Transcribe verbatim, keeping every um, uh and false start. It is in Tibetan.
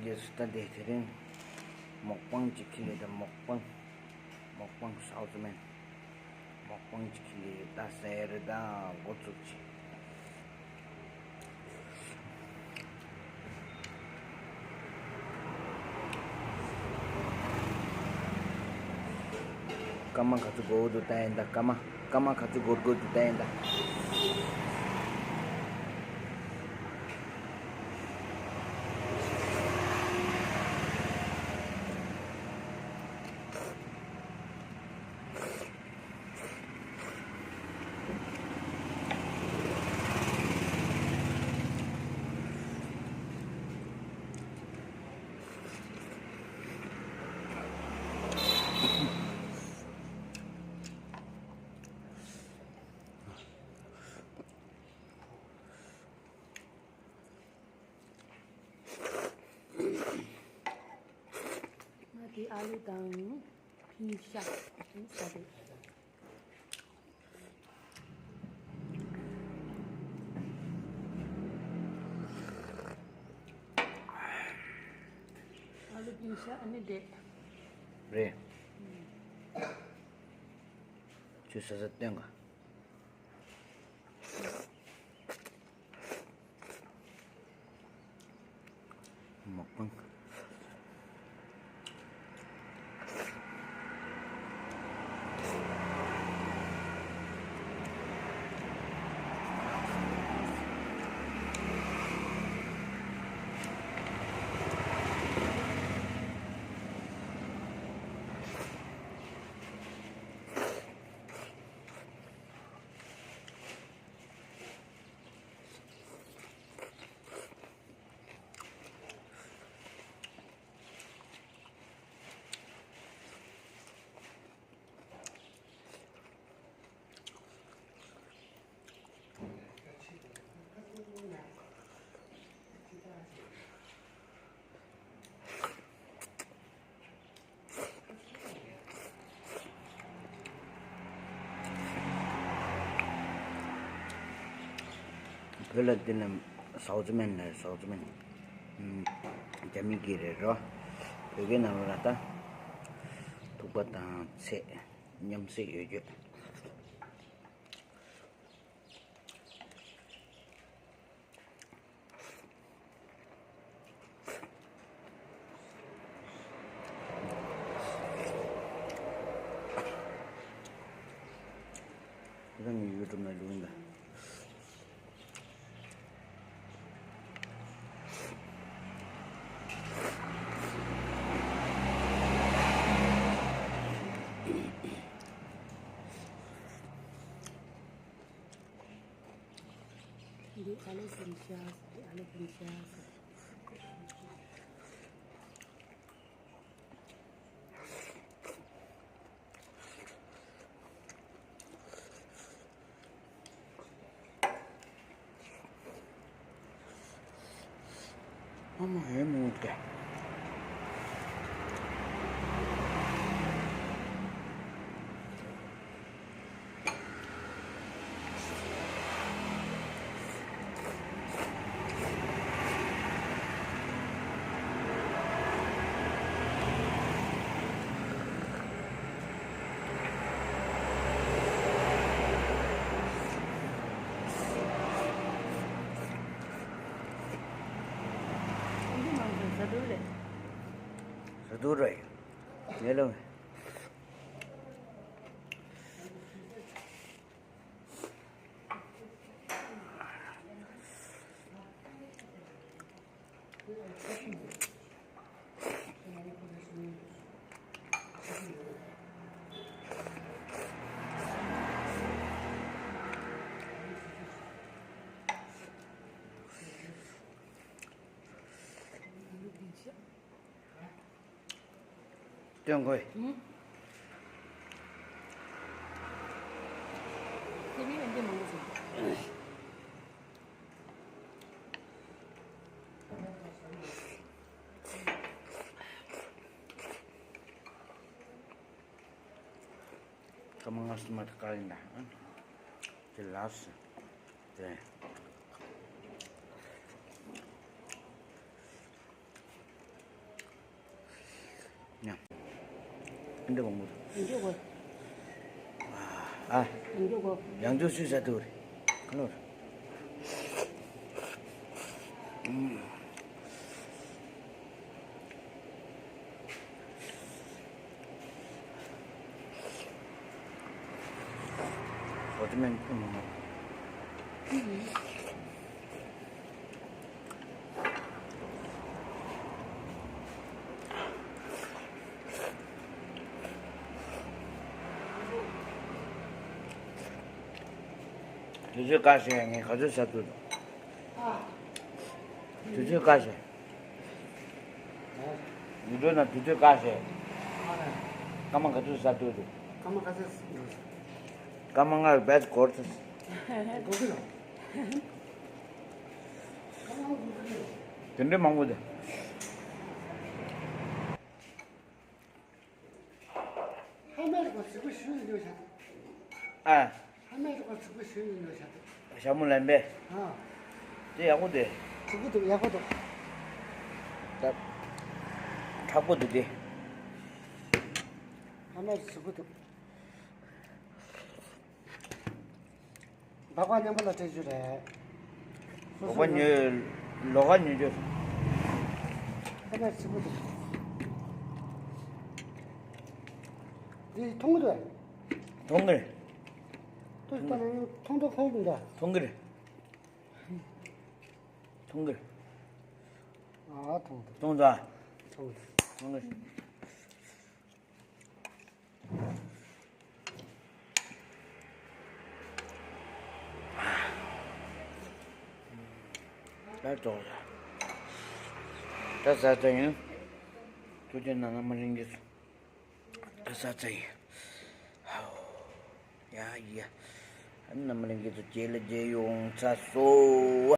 དེ་སུ་ད་དེ་དེ་རིང་མོག་པང་ཅིག་ཁྱེར་ལེ་ད། མོག་པང་། མོག་པང་ཟའོ་ཙི་མན། མོག་པང་ཅིག་ཁྱེར་ལེ་ད་ཟེར་ད་འགོ་བཙུགས་ཅིག་སྐར་མ་ག་ཚོད་འགོར་འདུག་ལྟ་ཡིན་ད། སྐར་མ་སྐར་མ་ག་ཚོད་འགོར་འགོར་འདུག་ལྟ་ཡིན་ད། ང་གི་ཨ་ལུ་དང་ཕིང་ཤ་ཟ་རེད། ཨ་ལུ་ཕིང་ཤ་ཨ་ནི་འདྲེ། རེད། ཁྱོད་ཟ་ཟ་སྟོན་ག་མོག་པང་། བོད་ལ་འདི་ལ་ཟའོ་ཙི་མན་ལ་ཟའོ་ཙི་མན། ཨུམ། རྒྱ་མི་གི་རེད་རོ། བོད་སྐད་ནང་ལོགས་ལ་ད་ཐུག་པ་དང་ཚལ་མཉམ་བསྲེས་ཡོད་རྒྱུ། ཁྱེད་རང་གི་ཡུ་ཊུབ་ནང་བླུགས་ཡིན་ད། འདི་ཨ་ལོ་ཕིང་ཤ། འདི་ཨ་ལོ་ཕིང་ཤ། ཨ་མ་ཧེ་མོ་ཏེ། ཟ་འདུག་རེད། ངས་ལོ། སྟོན་དགོས། ཨུ། དེ་ནས་འདི་མང་པོ་ཟིན། ཀ་མ་ང་སི་མ་ཏི་ཀ་ཡིན་ན། དེ་ལ་སི་དེ། འདི་མང་པོ་འདུག་འཇུག་གོ། ཨ། འཇུག་གོ། ཡང་འཇུག་སུས་ཟ་ཐུབ་རེད། ཁ་ལོར། ཝ་ཊར་མེ་ལོན། དུས་ཚོད་བཀག་བཞག་ངས་ག་ཚོད་ཟ་ཐུབ་འདུག་དུས་ཚོད་བཀག་བཞག་ཡུལ་གྲུ་ནང་དུས་ཚོད་བཀག་བཞག་སྐར་མ་ག་ཚོད་ཟ་ཐུབ་འདུག་སྐར་མ་ག་ཚོད་ཟ་ཐུབ་འདུག་སྐར་མ་ལྔ་བས་འགོར་ཐུབ། འགོར་གི་རེད། དེ་འདྲའི་མང་པོ་འདུག་ཕ་མའི་རིགས་པ་གཟིགས་པོ་ཞུ་ཡི་འདུག་ཤག་ཨ། ཕ་མའི་རིགས་པ་གཟིགས་པོ་ཞུ་ཡི་འདུག་ཤག་ཞྭ་མོ་ལེན་པས། ཨ། དེ་ཡག་པོ་འདུག་གཟིགས་པོ་འདུག་ཡག་པོ་འདུག་ད། མཁྲེགས་པོ་འདུག་དེ། ཕ་མའི་རིགས་གཟིགས་པོ་འདུག་སྦག་སྦག་མཉམ་པོ་ལ་སྤྲད་རྒྱུ་རེད། སོ་སོ་ལོགས་ཀ་ཉོས། ལོགས་ཀ་ཉོས་རྒྱུ། ཨ་ནི་ཆི་མོ་དེ། འདི་མཐོང་གི་འདུག་མཐོང་གི་རེད། ཏུ་ལྟ་ན་མཐོང་ཐོག་ཁོག་གི་འདུག་མཐོང་གི་རེད། མཐོང་གི་རེད། ཨ་མཐོང་འདུག་མཐོང་འདུག་མཐོང་གི་རེད། མཐོང་གི་རེད། ད་ཙོག་ལ། ད་ཟ་ཚར་ཡིན། ཐུགས་རྗེ་གནང་། རྣམ་པ་ལྷན་རྒྱས་ཚོ། ད་ཟ་ཚར་ཡིན། ཧའོ། ཡ་ཡ། རྣམ་པ་ལྷན་རྒྱས་ཚོ་རྗེས་ལ་མཇལ་ཡོང་ཚར་སོང་།